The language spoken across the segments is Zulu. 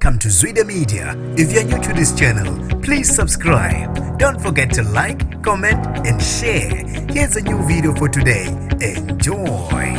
Welcome to Zwida Media. If you're new to this channel, please subscribe. Don't forget to like, comment, and share. Here's a new video for today. Enjoy.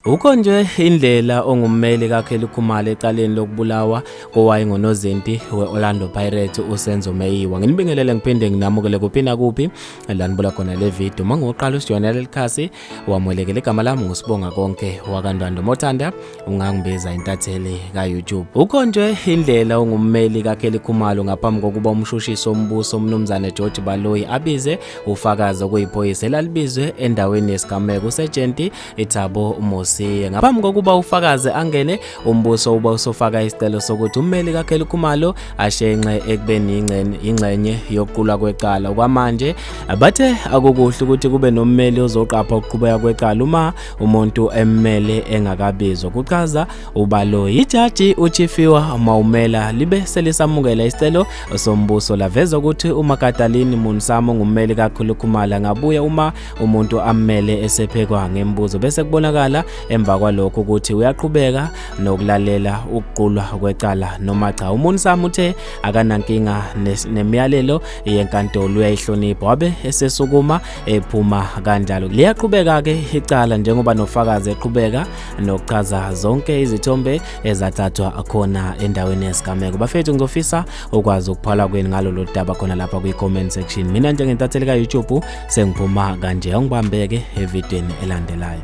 Ukhonjwe indlela ongummeli kaKelly Khumalo ecaleni lokubulawa kowayengunozinti we-Orlando Pirates uSenzo Meyiwa. Nginibingelele ngiphinde nginamukele kuphi nakuphi la nibuka khona le video. Uma ngoqala usijoyina leli khasi wamukelekile. Igama lami nguSibonga Konke wakaNdwandwe. Mothanda ungangibiza intatheli ka-YouTube. Ukhonjwe indlela ongummeli kaKelly Khumalo ngaphambi kokuba umshushisi wombuso uMnumzane George Baloyi abize ufakazi okuyiphoyisa elalibizwe endaweni yesigameko uSejenti Thabo Mosia. Ngaphambi kokuba ufakazi angene, umbuso uba usofaka isicelo sokuthi ummeli kaKelly Khumalo ashenxe ekubeni ingxenye yokuqulwa kwecala. Okwamanje bathe akukuhle ukuthi kube nommeli ozoqapha ukuqhubeka kwecala uma umuntu emmele engakabizwa, kuchaza uBaloyi. Ijaji uTshifhiwa Maumela libe selisamukela isicelo sombuso, laveza ukuthi uMagadalini Moonsamy ngummeli kaKelly Khumalo angabuya uma umuntu ammele esephekwa ngemibuzo, bese kubonakala emva kwalokho ukuthi uyaqhubeka nokulalela ukuqulwa kwecala noma cha. UMoonsamy uthe akanankinga nemiyalelo yenkantolo, uyayihlonipha, wabe esesukuma ephuma kanjalo. Liyaqhubeka-ke icala njengoba nofakazi eqhubeka nokuchaza zonke izithombe ezathathwa khona endaweni yesigameko. Bafethu, ngizofisa ukwazi ukuphawula kwenu ngalolu daba khona lapha kwi-comment section. Mina njengentatheli ka-YouTube sengiphuma kanje, awungibambeke evidweni elandelayo.